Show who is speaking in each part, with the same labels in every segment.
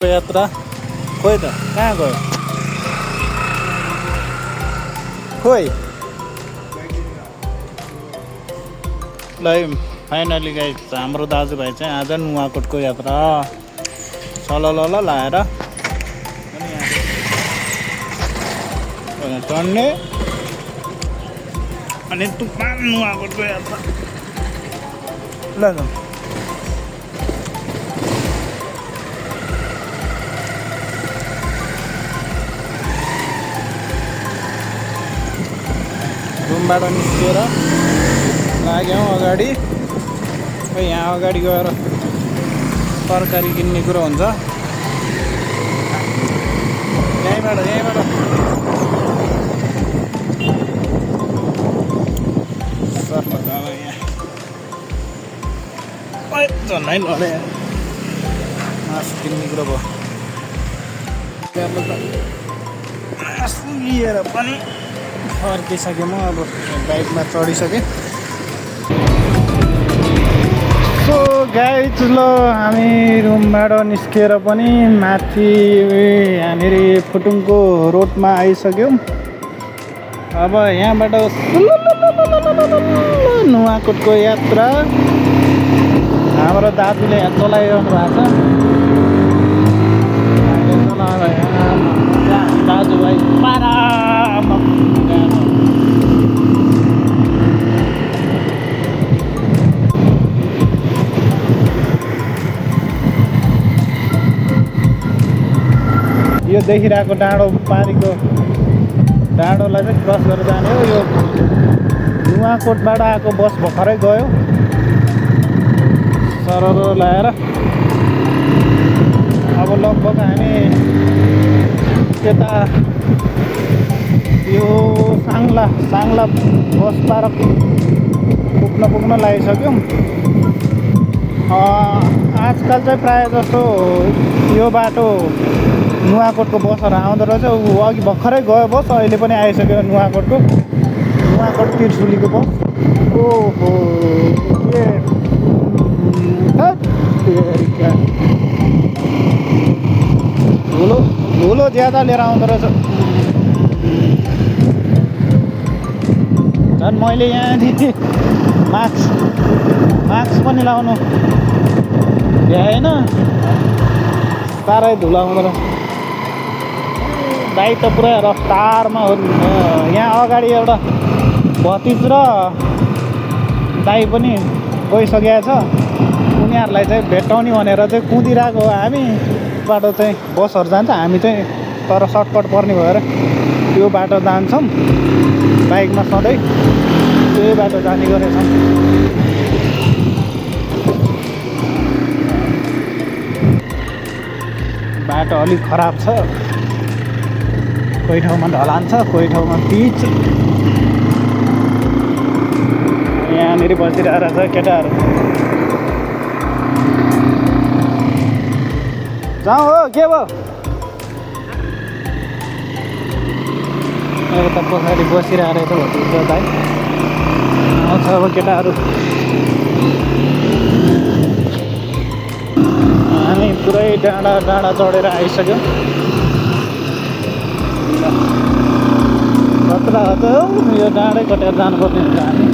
Speaker 1: यात्रा खोइ त कहाँ गयो खोइ ल फाइनली गाइस हाम्रो दाजुभाइ चाहिँ आज नुवाकोटको यात्रा सलल लाएर अनि चढ्ने अनि तुफान नुवाकोटको यात्रा ल रुमबाट निस्केर लाग्यौँ अगाडि यहाँ अगाडि गएर तरकारी किन्ने कुरो हुन्छ यहीँबाट सर्न जान यहाँ झन्डै लडे मासु किन्ने कुरो भयो मासु लिएर पनि फर्किसकेँ म अब बाइकमा चढिसकेँ सो गाइज ल हामी रुमबाट निस्केर पनि माथि यहाँनिर फुटुङको रोडमा आइसक्यौँ अब यहाँबाट नुवाकोटको यात्रा हाम्रो दाजुले यहाँ चलाइरहनु भएको छ दाजुभाइ पारामा यो देखिरहेको डाँडो पारीको डाँडोलाई चाहिँ क्रस गरेर जाने हो यो नुवाकोटबाट आएको बस भर्खरै गयो सरर ल्याएर अब लगभग हामी त्यता यो साङ्ला बस पार्क पुग्न लागिसक्यौँ आजकल चाहिँ प्रायः जस्तो यो बाटो नुवाकोटको बसहरू आउँदो रहेछ अघि भर्खरै गयो बस अहिले पनि आइसक्यो नुवाकोट तिर्सुलीको बस ओहो के धुलो ज्यादा लिएर आउँदो रहेछ झन् मैले यहाँदेखि मास्क पनि लाउनु भ्याएन साह्रै धुलो आउँदो रहेछ बाइक त पुरा रफ्तारमा हो यहाँ अगाडि एउटा भतिज र दाइ पनि गइसकेको छ उनीहरूलाई चाहिँ भेटाउने भनेर चाहिँ कुदिरहेको हो हामी बाटो चाहिँ बसहरू जान्छ हामी चाहिँ तर सर्टकट पर्ने भएर त्यो बाटो जान्छौँ बाइकमा सधैँ त्यही बाटो जाने गरेछौँ बाटो अलिक खराब छ कोही ठाउँमा ढलान छ कोही ठाउँमा पिच यहाँनिर बसिरहेको छ केटाहरू जाउँ हो के भयो अब त पछाडि बसिरहेको रहेछ भन्छ भाइ आउँछ अब केटाहरू हामी पुरै डाँडा चढेर आइसक्यौँ खतरा हो यो डाँडै कटेर जानुपर्ने हुन्छ हामी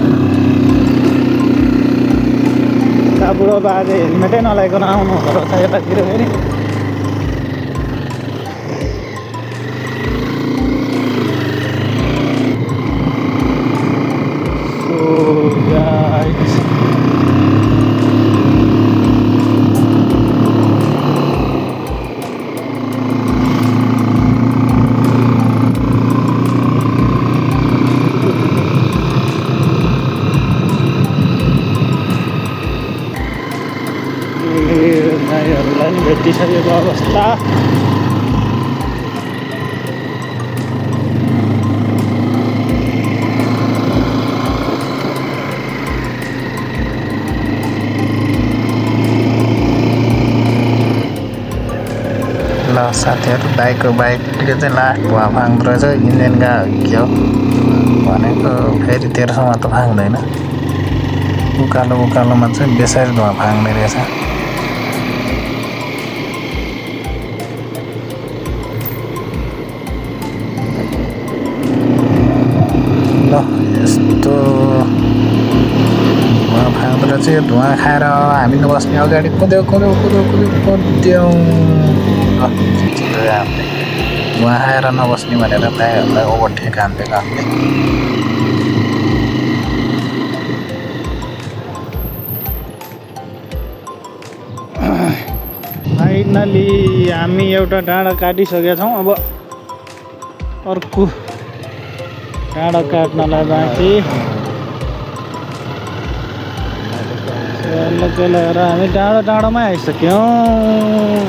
Speaker 1: बुढो बाजे हेलमेटै नलाइकन आउनु हुँदो रहेछ यतातिर फेरि भेटिसकेको अवस्था ल साथीहरू बाइकले चाहिँ लास्ट भुवा फाङ्दो रहेछ इन्जिन गयो के हो भनेको फेरि तेर्सोमा त फाङ्दैन उकालोमा चाहिँ बेसारी धुवा फाङ्ने रहेछ
Speaker 2: चाहिँ धुवा खाएर हामी नबस्ने अगाडि कुद्यो धुवा खाएर नबस्ने भनेर दाइहरूलाई ओभरटेक हान्दिएको हामीले।
Speaker 1: फाइनली हामी एउटा डाँडा काटिसकेका छौँ। अब अर्को डाँडा काट्नलाई बाँकी हेर हामी डाँडोमै आइसक्यौँ।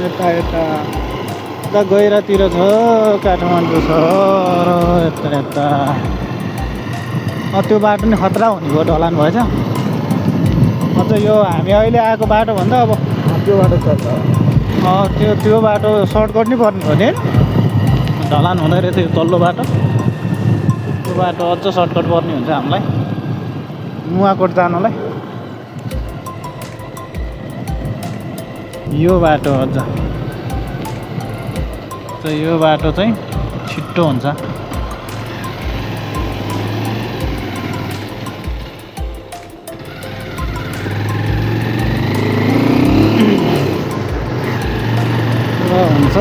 Speaker 1: यता गहिरातिर छ काठमाडौँ सहर। यता त्यो बाटो नि खतरा हुने भयो, ढलान भएछ। अझ यो हामी अहिले आएको बाटोभन्दा अब
Speaker 2: त्यो बाटो छ
Speaker 1: त्यो बाटो सर्टकट नै पर्ने हो नि, ढलान हुँदै रहेछ यो तल्लो बाटो। त्यो बाटो अझ सर्टकट पर्ने हुन्छ हामीलाई नुवाकोट जानलाई। यो बाटो अझ यो बाटो चाहिँ छिट्टो हुन्छ। हुन्छ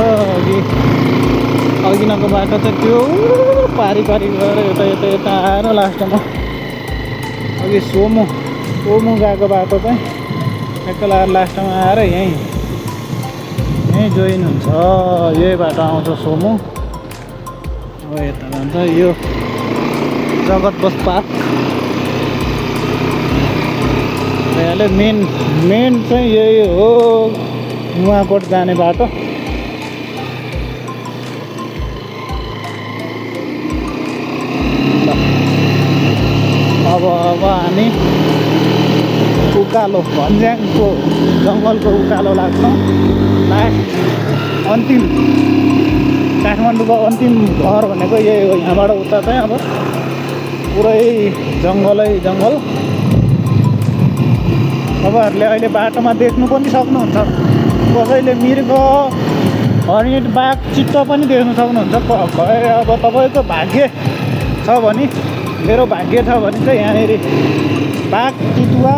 Speaker 1: अघिनको बाटो चाहिँ त्यो पारी गएर यता आएर लास्टमा अघि सोमो गएको बाटो चाहिँ एक्लै आएर लास्टमा आएर यहीँ जोइन हुन्छ। यही बाटो आउँछ सोमो। अब यता भन्छ यो जगत बस पार्क भइहाल्यो। मेन चाहिँ यही हो नुवाकोट जाने बाटो। अब हामी उकालो भन्ज्याङको जङ्गलको उकालो लाग्छौँ। लास्ट अन्तिम काठमाडौँको अन्तिम घर भनेको यही हो। यहाँबाट उता चाहिँ अब पुरै जङ्गलै जङ्गल। तपाईँहरूले अहिले बाटोमा देख्नु पनि सक्नुहुन्छ, कसैले मृग हरिण बाघ चित्त पनि देख्नु सक्नुहुन्छ। अब तपाईँको भाग्य छ भने, मेरो भाग्य छ भने चाहिँ यहाँनिर बाघ चितुवा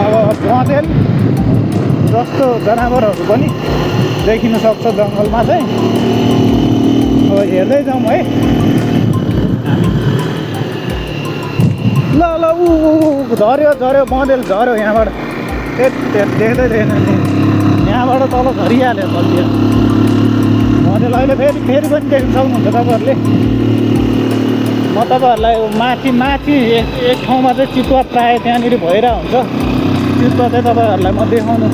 Speaker 1: अब बँदेल जस्तो जनावरहरू पनि देखिन सक्छ जङ्गलमा चाहिँ। अब हेर्दै जाउँ है ल ऊ झऱ्यो बँदेल झऱ्यो यहाँबाट। देख्दै थिएन यहाँबाट तल झरिहाल्यो बलियो बँदेल। अहिले फेरि पनि देख्न सक्नुहुन्छ तपाईँहरूले। म तपाईँहरूलाई माथि एक ठाउँमा चाहिँ चितुवा प्रायः त्यहाँनिर भइरहेको हुन्छ। चितुवा चाहिँ तपाईँहरूलाई म देखाउनु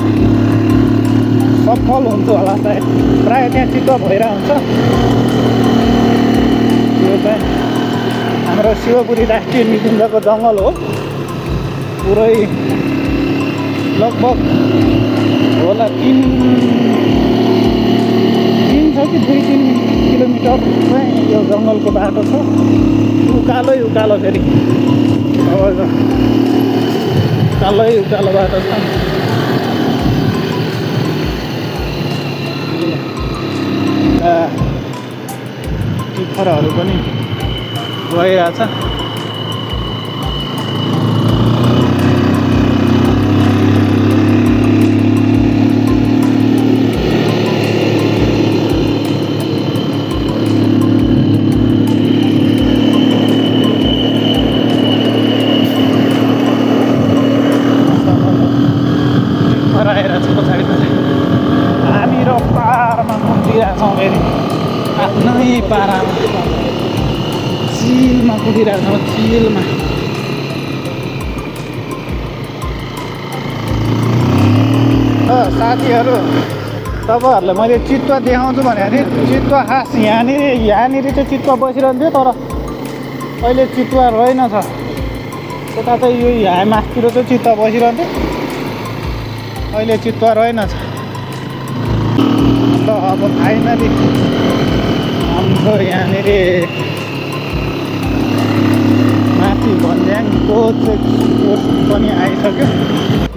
Speaker 1: सफल हुन्छु होला सायद। प्रायः त्यहाँ चितुवा भइरहेको हुन्छ। यो चाहिँ हाम्रो शिवपुरी राष्ट्रिय निकुञ्जको जङ्गल हो। पुरै लगभग होला 3 छ कि 2-3 किलोमिटर चाहिँ यो जङ्गलको बाटो छ। उकालो फेरि उकालो बाटो छ। टिफरहरू पनि गइरहेछ। हामी र पारमा कुदिरहेछौँ फेरि आफ्नै पारामा चिलमा कुदिरहेछौँ। चिलमा साथीहरू तपाईँहरूलाई मैले चितुवा देखाउँछु भनेको थिएँ। चितुवा खास यहाँनिर चाहिँ चितुवा बसिरहन्थ्यो, तर अहिले चितुवा रहेनछ। उता चाहिँ यो यहाँ मासतिर चाहिँ चितुवा बसिरहन्थ्यो, अहिले चितुवा रहेनछ। अन्त अब फाइनली हाम्रो यहाँनिर माथि भन्ज्याङको चेकपोस्ट पनि आइसक्यो।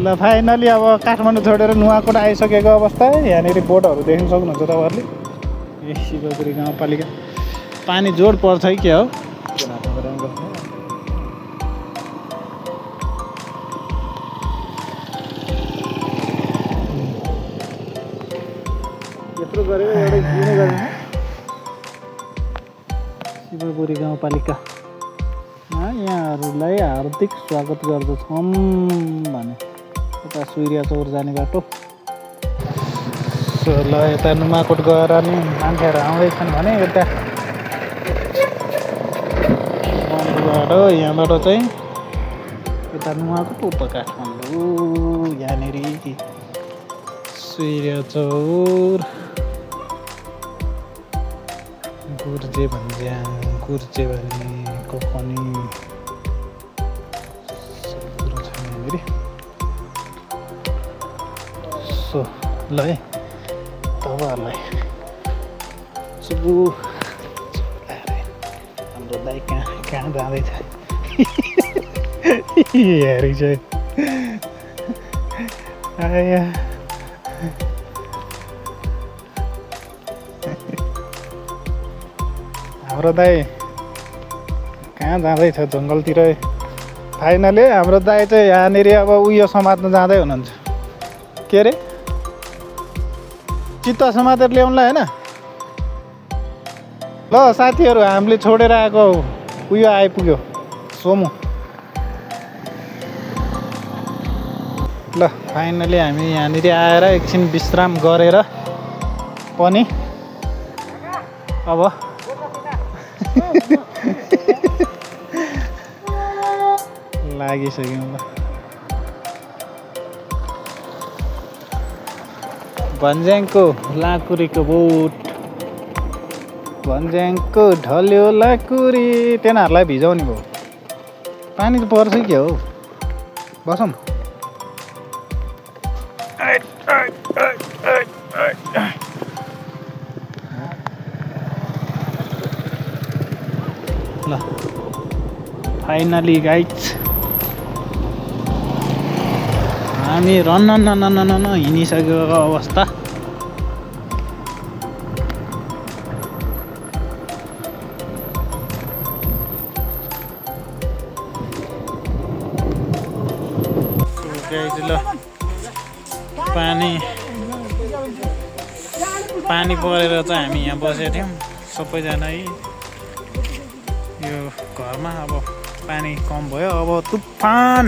Speaker 1: ल फाइनली अब काठमाडौँ छोडेर नुवाकोट आइसकेको अवस्था। यहाँनिर बोर्डहरू देख्न सक्नुहुन्छ तपाईँहरूले। ए शिवपुरी गाउँपालिका पानी जोड पर्छ है के हो। यत्रो गरेर एउटा दिने गरेन शिवपुरी गाउँपालिकामा यहाँहरूलाई हार्दिक स्वागत गर्दछौँ भने यता सूर्य चौर जाने बाटो। सो ल यता नुमाकोट गएर नि मान्छेहरू आउँदैछन् भने यता बाटो यहाँबाट चाहिँ यता नुमाकोट उता काठमाडौँ यहाँनिर सूर्य चौर गुर्जे भन्ज्याङ गुर्जे भनेको पनि कुरो छ यहाँनिर। सो ल है तपाईँहरूलाई हाम्रो दाइ कहाँ जाँदैछ हेरी चाहिँ आया हाम्रो दाइ कहाँ जाँदैछ जङ्गलतिर। फाइनली हाम्रो दाइ चाहिँ यहाँनिर अब उयो समात्न जाँदै हुनुहुन्छ के अरे चित्त समातेर ल्याउनुलाई होइन। ल साथीहरू हामीले छोडेर आएको उयो आइपुग्यो सोमु। ल फाइनली हामी यहाँनिर आएर एकछिन विश्राम गरेर पनि अब लागिसक्यौँ। ल भन्ज्याङको लाकुरीको बोट भन्ज्याङको ढल्यो लाकुरी तेनाहरूलाई भिजाउने भयो। पानी त पर्छ के हो बसौँ। ल फाइनली गाइज हामी रन हिँडिसकेको अवस्था। ल पानी परेर चाहिँ हामी यहाँ बसेका थियौँ सबैजना है। यो घरमा अब पानी कम भयो। अब तुफान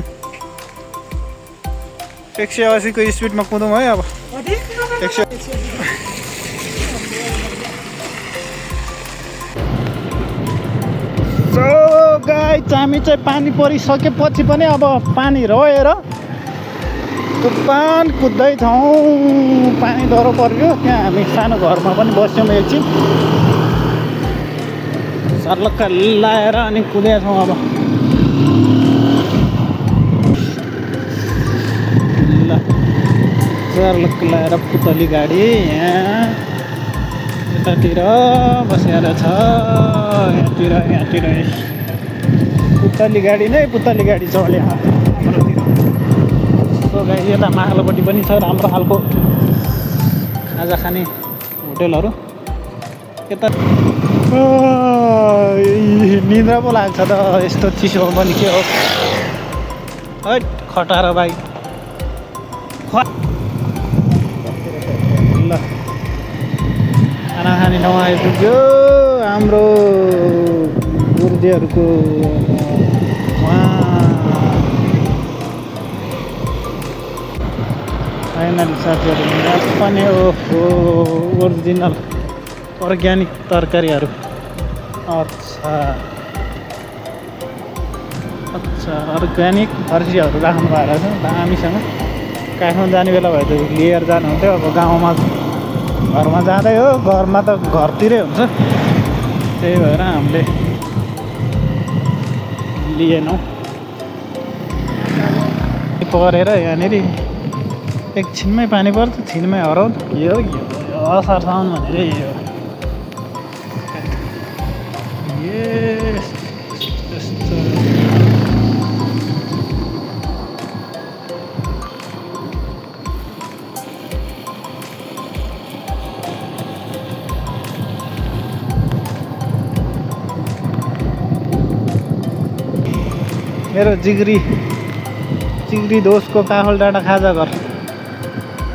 Speaker 1: 180 को स्पिडमा कुदौँ है। अब 100 सो गाइस हामी चाहिँ पानी परिसकेपछि पनि अब पानी रहेर तुफान कुद्दैछौँ। पानी डह्रो पर्यो त्यहाँ हामी सानो घरमा पनि बस्यौँ एकछिन सर्लक्क लाएर अनि कुदेका छौँ। अब ल सर्लक्क लाएर पुतली गाडी यहाँ यतातिर बसेर छ। यहाँतिर पुतली गाडी नै पुतली गाडी चल्यो हाम्रोतिर। सो गाई यता माथिल्लोपट्टि पनि छ राम्रो खालको खाजा खाने होटेलहरू। यता निद्रा पो लाग्छ त यस्तो चिसो पनि के हो है खटाएर भाइ। ल खाना खाने ठाउँ आइपुग्यो हाम्रो गुरुजीहरूको फाइनली साथीहरू यहाँ पनि ओहो ओरिजिनल अर्ग्यानिक तरकारीहरू। अच्छा अर्ग्यानिक फर्सीहरू राख्नु भएको रहेछ दामीसँग। काठमाडौँ जाने बेला भयो त लिएर जानुहुन्थ्यो। अब गाउँमा घरमा जाँदै हो घरमा त घरतिरै हुन्छ त्यही भएर हामीले लिएनौँ। परेर यहाँनिर एकछिनमै पानी पर्छ छिनमै हराउँछ के हो असार साउन भनेर यो मेरो जिग्री दोस्तको काफल डाँडा खाजा घर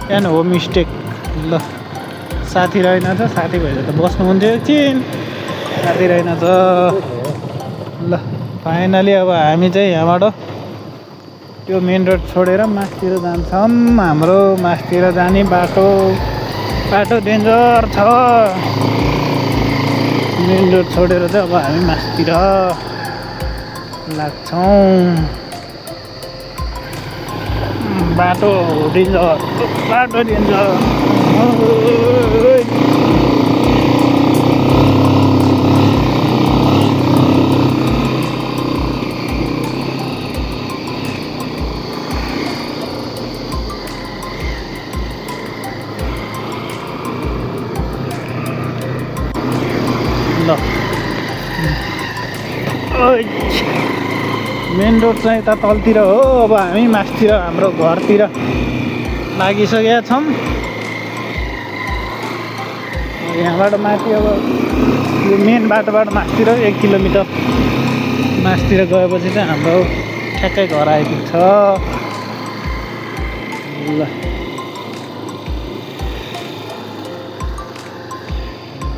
Speaker 1: त्यहाँ हो मिस्टेक। ल साथी रहेनछ, साथी भएर त बस्नुहुन्थ्यो एकछिन, साथी रहेनछ। ल फाइनली अब हामी चाहिँ यहाँबाट त्यो मेन रोड छोडेर मासतिर जान्छौँ। हाम्रो मासतिर जाने बाटो डेन्जर छ। मेन रोड छोडेर चाहिँ अब हामी मासतिर लाग्छौँ। बाटो डेन्जर। मेन रोड चाहिँ यता तलतिर हो। अब हामी मासतिर हाम्रो घरतिर लागिसकेका छौँ। यहाँबाट माथि अब यो मेन बाटोबाट मासतिर 1 किलोमिटर मासतिर गएपछि चाहिँ हाम्रो ठ्याक्कै घर आइपुग्छ। ल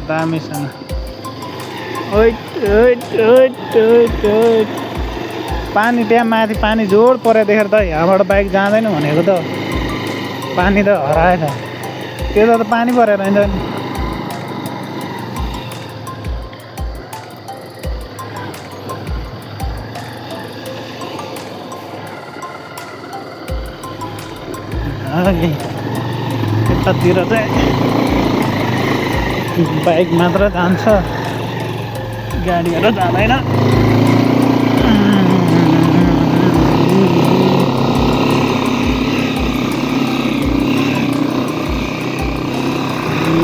Speaker 1: दामीसँग पानी त्यहाँ माथि पानी जोड परेको देखेर त यहाँबाट बाइक जाँदैन भनेको त पानी त हराएछ। त्यो त पानी परेर हिँड्छ नि। यतातिर चाहिँ बाइक मात्र जान्छ, गाडीहरू जाँदैन।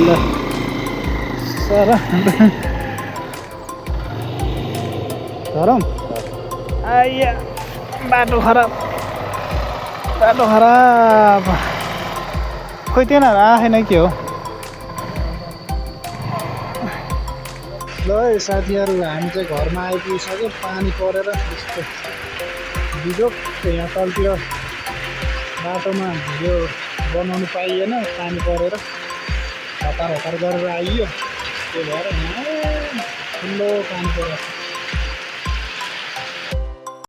Speaker 1: ल सर गरम आइया बाटो खराब खोइ तिनीहरू आएन के हो। ल साथीहरू हामी चाहिँ घरमा आइपुगिसक्यो। पानी परेर यस्तो बिजोक यहाँ तलतिर बाटोमा भिडियो बनाउनु पाइएन, पानी परेर हतार गरेर आइयो। त्यो भएर यहाँ ठुलो पानी परेर